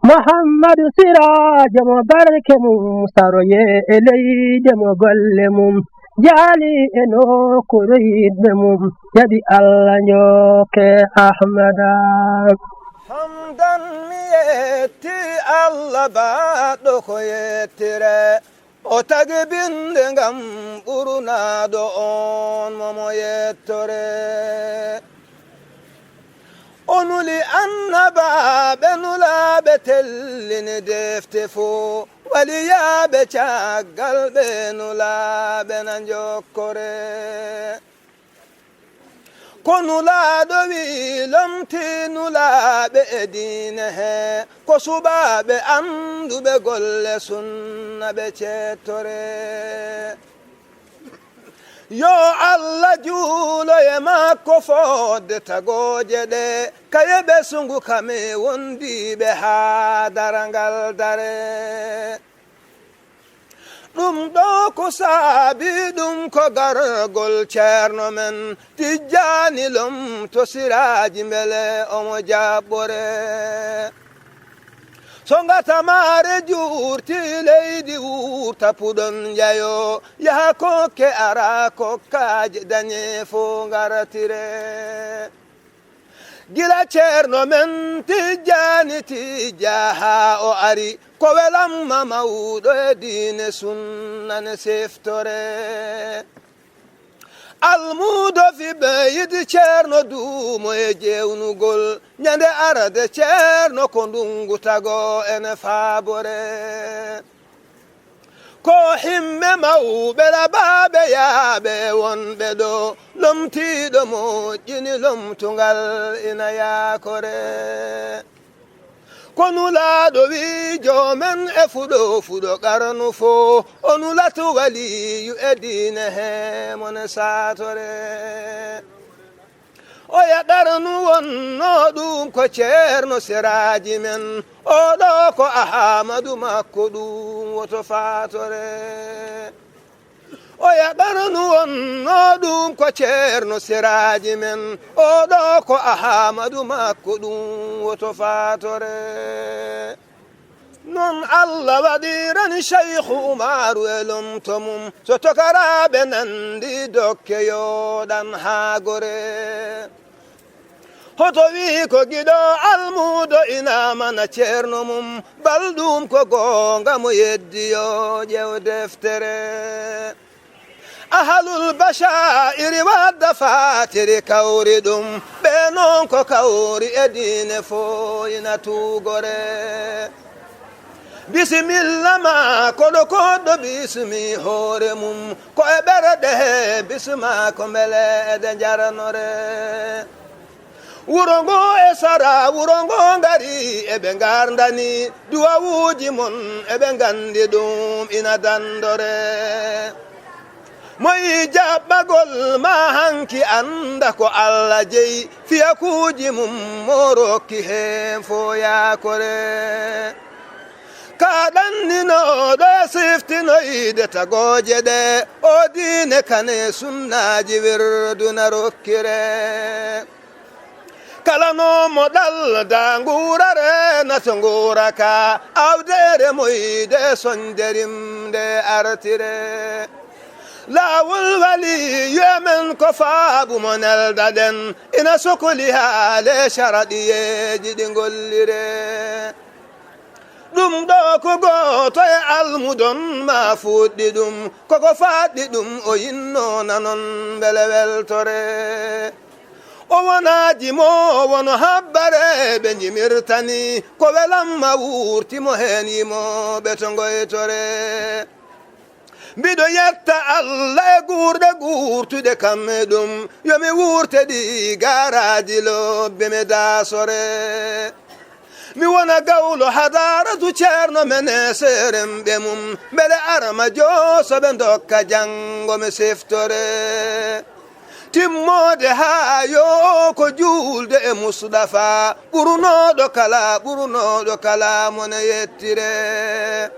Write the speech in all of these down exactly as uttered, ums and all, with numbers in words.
Muhammadu Siraajo mo barke mum saroye e leyde mo golle mum jaali e nokkuure yiɗɓe mum jaɓi Allah njokke Ahmada. Hamdan mi yetti Allah baɗɗo ko yettire. O tagi binde ngam ɓurunaaɗo on mo mo yettore. O nuli annabaaɓe nulaaɓe tellini defte fo waliyaaɓe caggal ɓe nulaaɓe na njokkore. Ko nulaaɗo wi lomti nulaaɓe e diine he ko suɓaaɓe annduɓe golle sunna ɓe ceettore. Yo Allah juulo e makko fodde tagooje ɗe kaye ɓe sungu kame wondiiɓe haa darangal dare. Ɗum ɗo ko saabi ɗum ko gargol ceerno men Tijjaani Lom to Siraaji mbele omo jaɓɓore. So ngatamaare juurti leydi wuurta puɗon njayo yaha kokke ara kokkaaji dañe fo ngartire. Gila ceerno men Tijjaani Tijja haa o ari ko welamma mawɗo e diine sunna ne seftore. Almuudo fi ɓe yiɗi ceerno duumo e jeewnugol ñande arde ceerno ko ndungu tago ene faabore. Ko himme mawɓe labaaɓe yaaɓe wonɓe ɗo lomtiiɗo moƴƴini lomtungal ina yaakore. Ko nulaaɗo wi joomen e fuɗo fuɗo qarnu fo o nulatu waliyu e diine he mone saatore. Oya ɗarnu wonno ɗum ko ceerno seraaji men oɗo ko ahamadu makko ɗum woto faatore. Oya ɗarnu wonno ɗum ko ceerno seraaji men oɗo ko ahamadu makko ɗum woto faatore. Non Allah waɗirani Shaykhu Umaru e lomto mum so tokaraaɓe nandi dokke yooɗan haa gore. Hoto wii ko giɗo almuudo ina mana ceerno mum bal ɗum ko goonga mo yeddi yo ƴeew deftere. Ahalul basha'iri wadda faatiri kawri ɗum ɓe noon ko kawri e diine fo ina tuugore. Bisimilla ma koɗo koɗɗo bismi hoore mum ko e ɓerɗe he bisma ko mbele eɗe njaranore. Wuro ngo e sara wuro ngo ngari eɓe ngardani duwawuuji mon eɓe nganndi ɗum ina dandore. Moyi jaɓɓagol ma hanki annda ko Allah jeyi fiyakuuji mum mo rokki heen fo yaakore. Ka ɗanninooɗo e siftinoyde tagooje ɗe o diine kane sunnaaji wirduna rokkire. Kala no mo ɗalda nguurare nato nguura ka awdeere moyde soñde rimde artire. Laawol wali yo men ko faabu mo nelda ɗen ina sokoli haale saraɗiyeeji ɗi ngollire. Ɗum ɗo ko gooto e almudon ma fuɗɗi ɗum koko faɗɗi ɗum o yinno nanon mbele weltore. O wonaaji mo wono habbare ɓe njimirtani ko welamma wurti mo heen yimo ɓe to ngoytore. Mbiɗo yetta Allah e guurɗe guurtuɗe kam e ɗum yo mi wurte ɗi gaaraaji lobbe mi daasore. Mi wona gawlo hadaratu ceerno men e seeremɓe mum mbele arma joosoɓe ndokka janngo mi siftore. Timmoode haa yo ko juulde e musɗafa ɓurnooɗo kala ɓurnooɗo kala mone yettire.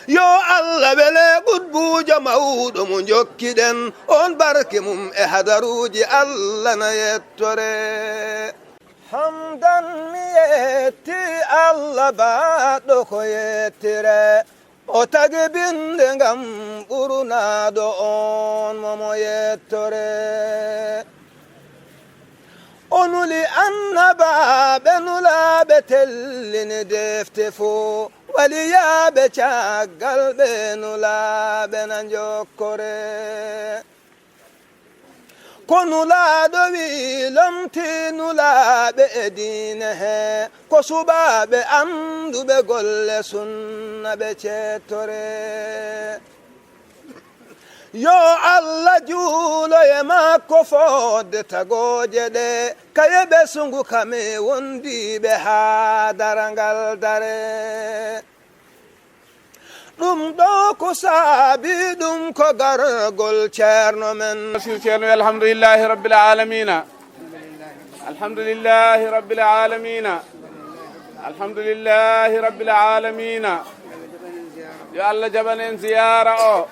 Yo Allah wele qutbuujo mawɗo mo njokkiɗen on barke mum e hadaruuji Allah na yettore. Hamdan mi yetti Allah baɗɗo ko yettire, o tagi binde ngam ɓurunaaɗo on mo mo yettore. O nuli annabaaɓe nulaaɓe tellini defte fuu, waliyaaɓe caggal ɓe nulaaɓe na njokkore. Ko nulaaɗo wi lomti nulaaɓe e diine he, ko suɓaaɓe annduɓe golle sunna ɓe cettore. Yo Allah juulo e makko fodde tagooje ɗe, kaye ɓe sungu kame wondiiɓe haa darangal dare. Ɗum ɗo ko saabi ɗum ko gargol ceerno men. Sir ceerno, alhamdulillahi rabbil alamina. Alhamdulillahi rabbil alamina. Alhamdulillahi rabbil alamina. Yo Allah jaɓan en ziyaara o.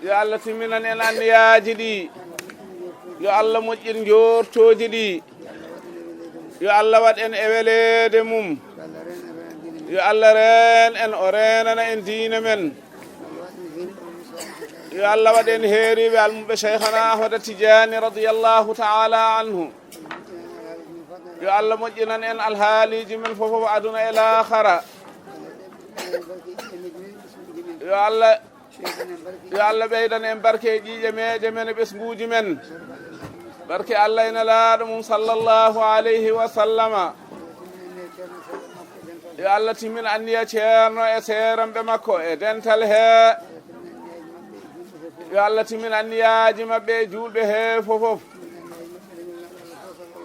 Yo Allah timminan en anniyaaji ɗi. Yo Allah moƴƴin njoortooji ɗi. Yo Allah waɗ en e weleede mum. Yo Allah reen en, o reenana en diine men. Yo Allah waɗ en heeriiɓe almuɓɓe Cheikhana Ahmada Tijaani radiyallahu ta'ala anhu. Yo Allah moƴƴinan en alhaaliiji men fof, fof aduna e laakhara. Yo Allah, yo Allah ɓeydan en barke e ƴiiƴe meeje men e ɓesnguuji men. Barke Allah e Nelaaɗo mum sallallahu alayhi wa sallama. Yo Allah timmin anniya ceerno e seeranɓe makko e dental he. Yo Allah timmin anniyaaji maɓɓe e juulɓe he fof fof.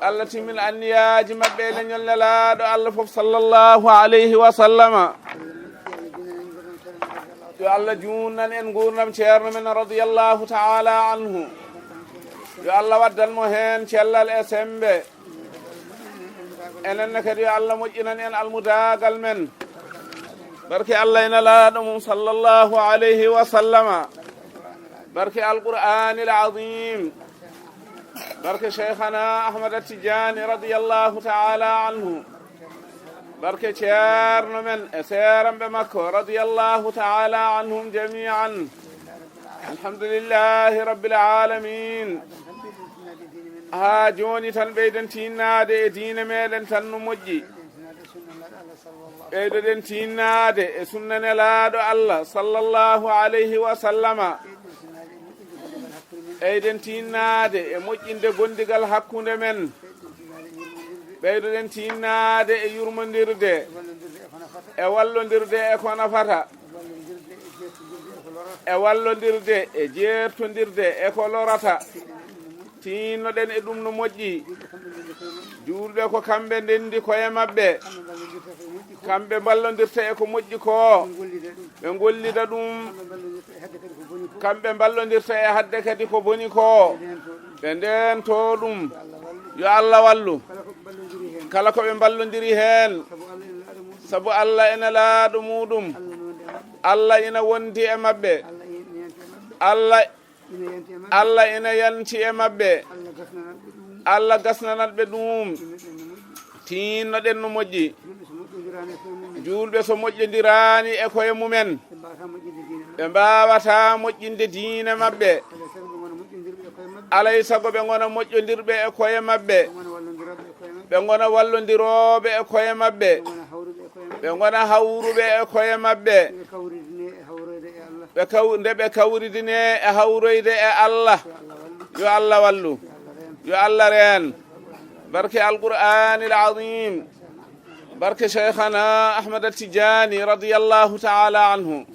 Allah timmin anniyaaji maɓɓe e leñol Nelaaɗo Allah fof sallallahu alayhi wa sallama. Yo Allah juunnan en nguurndam ceerno men radiyallahu ta'ala anhu. Yo Allah waddan mo heen cellal e semmbe. Enen ne kadi yo Allah moƴƴinan en almudaagal men. Barke Allah e Nelaaɗo mum sallallahu alayhi wa sallama. Barke Alqur'aanil Aziim. Barke Cheikhana Ahmad Tijaani radiyallahu ta'ala anhu. Barke ceerno men e seeranɓe makko radiyallahu ta'ala anhum jami'an. Alhamdulillahi rabbil alamin. Haa jooni tan ɓeyden tinnaade e diine meɗen tan no moƴƴi. Ɓeydoɗen tinnaade e sunna Nelaaɗo Allah sallallahu alayhi wa sallama. Ɓeyden tinnaade e moƴƴinde gondigal hakkunde men. Ɓeydoɗen tinnaade e yurmondirde, e wallondirde e ko nafata, e wallondirde e jeertondirde e ko lorata. Tinnoɗen e ɗum no moƴƴi. Juulɓe ko kamɓe ndenndi koye maɓɓe. Kamɓe mballondirta e ko moƴƴi ko. Ɓe ngollida ɗum. Kamɓe mballondirta e hadde kadi ko boni ko. Ɓe ndeento ɗum. Yo Allah wallu. Kala ko ɓe mballondiri heen. Sabu Allah e Nelaaɗo muɗum. Allah ina wondi e maɓɓe. Allah, Allah ina yanti e maɓɓe. Allah gasnanat ɓe ɗum. Tinnoɗen no moƴƴi. Juulɓe so moƴƴondiraani e koye mumen, ɓe mbaawata moƴƴinde diine maɓɓe. Alay sago ɓe ngona moƴƴondirɓe e koye maɓɓe. Ɓe ngona wallondirooɓe e koye maɓɓe. Ɓe ngona hawruɓe e koye maɓɓe. Ɓe kaw-, nde ɓe kawridine e hawroyde e Allah. Yo Allah wallu. Yo Allah reen. Barke Alqur'aanil Aziim. Barke Cheikhana Ahmad Tijaani radiyallahu ta'ala anhu.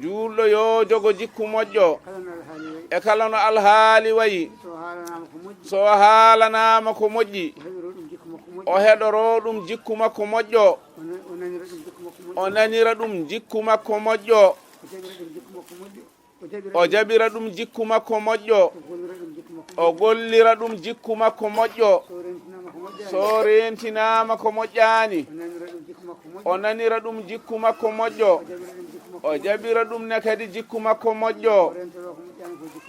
Juulɗo yo jogo jikku moƴƴo. E kala no alhaali wayi. So haalanaama ko moƴƴi, o heɗoro ɗum jikku makko moƴƴo. O nanira ɗum jikku makko moƴƴo. O jaɓira ɗum jikku makko moƴƴo. O gollira ɗum jikku makko moƴƴo. So reentinaama ko moƴƴaani, o nanira ɗum jikku makko moƴƴo. O jaɓira ɗum ne kadi jikku makko moƴƴo.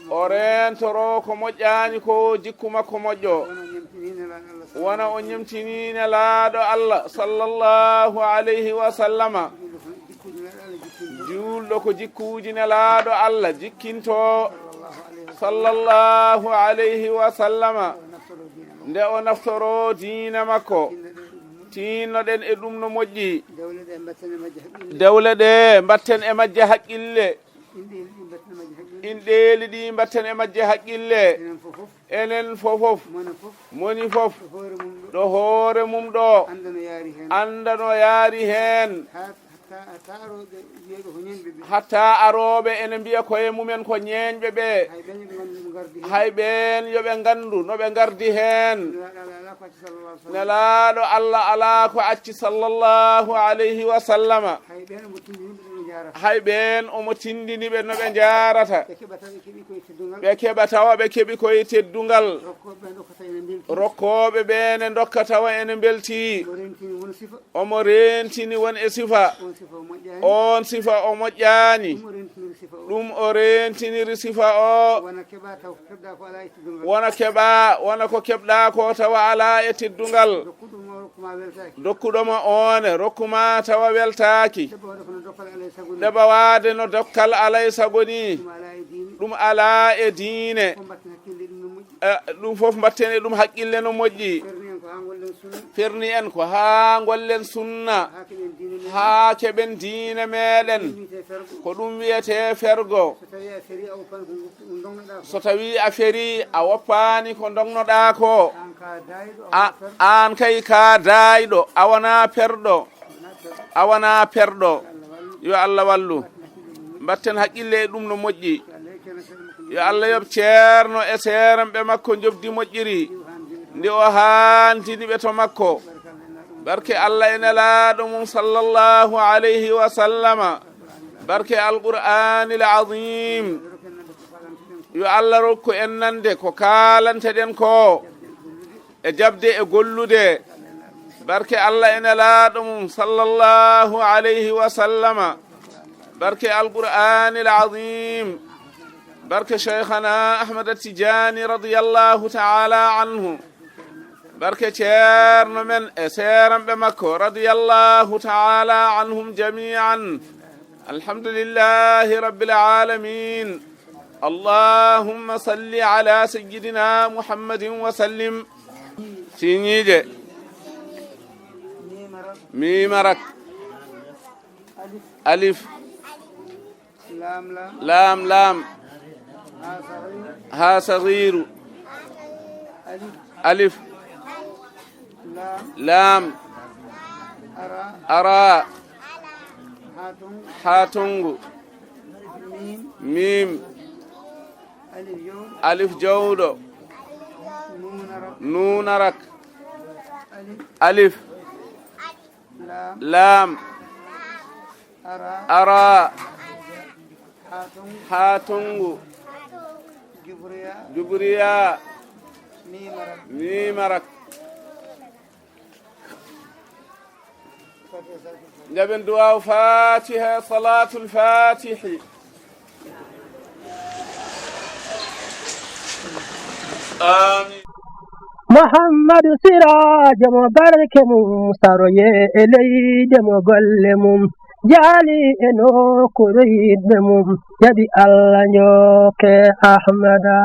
O reentoro ko moƴƴaani ko jikku makko moƴƴo. Wona o ñemtini Nelaaɗo Allah, sallallahu alayhi wa sallama. Juulɗo ko jikkuuji Nelaaɗo Allah jikkinto, sallallahu alayhi wa sallama. Nde o naftoro diina makko, tinnoɗen e ɗum no moƴƴi. Dewle ɗe mbatten e majje haqqille. Inɗeeli ɗi mbatten e majje haqqille. Enen fofof, moni fof, ɗo hoore mum ɗo, annda no yaari heen. Hatta arooɓe ene mbiya koye mumen ko ñeeñɓe ɓe. Hay ɓeen yo ɓe nganndu no ɓe ngardi heen. Nelaaɗo Allah alaa ko acci, sallallahu alayhi wa sallama. Hay ɓeen omo tindini ɓe no ɓe njaarata. Ɓe keɓa tawa ɓe keɓi koye teddungal. Rokkooɓe ɓe ne ndokka tawa ene mbelti. Omo rentini won e sifa. On sifa o moƴƴaani. Ɗum o rentiniri sifa o. Wona keɓa, wona ko keɓɗa ko tawa alaa e teddungal. Dokkuɗo ma oone, rokku ma tawa weltaaki. Ɗeɓa waade no dokkal alay sago ni. Ɗum alaa e diine. Eh, ɗum fof mbatten e ɗum haqqille no moƴƴi. Ferni en ko haa ngollen sunna, haa keɓen diine meɗen. Ko ɗum wiyetee fergo. So tawi a feri, a woppaani ko ndognoɗaa ko. A, aan kay ka daayɗo, a wona perɗo. A wona perɗo. Yo Allah wallu. Mbatten haqqille e ɗum no moƴƴi. Yo Allah yoɓ ceerno e seeranɓe makko njobdi moƴƴiri ndi o haantini ɓe to makko. Barke Allah e Nelaaɗo mum, sallallahu alayhi wa sallama. Barke Alqur'aanil Aziim. Yo Allah rokku en nande ko kaalanteɗen ko e jaɓde e gollude. Barke Allah e Nelaaɗo mum, sallallahu alayhi wa sallama. Barke Alqur'aanil Aziim. Barke Shaykhana Ahmad Tijaani, radiyallahu ta'ala anhu. Barke ceerno men e seeranɓe makko, radiyallahu ta'ala anhum jami'an. Alhamdulillahi rabbil alamin. Allahumma salli ala sayyidina Muhammadin wa sallim. Siñiije. Miima rak. Alif. Laam, laam. Haa sagiiru. Alif. Laam. Araa. Haa tonngu. Miim. Alif jawɗo. Nuuna rak. Alif. Laam. Araa. Haa tonngu. Jubriyaa. Miima rak. Njaɓen duwaaw Fatiha, Salaatul Fatihi. Amin. Muhammadu Siraajo mo barke mum, saroye e leyde mo golle mum, jaali e nokkuure yiɗɓe mum, jaɓi Allah njokke Ahmada.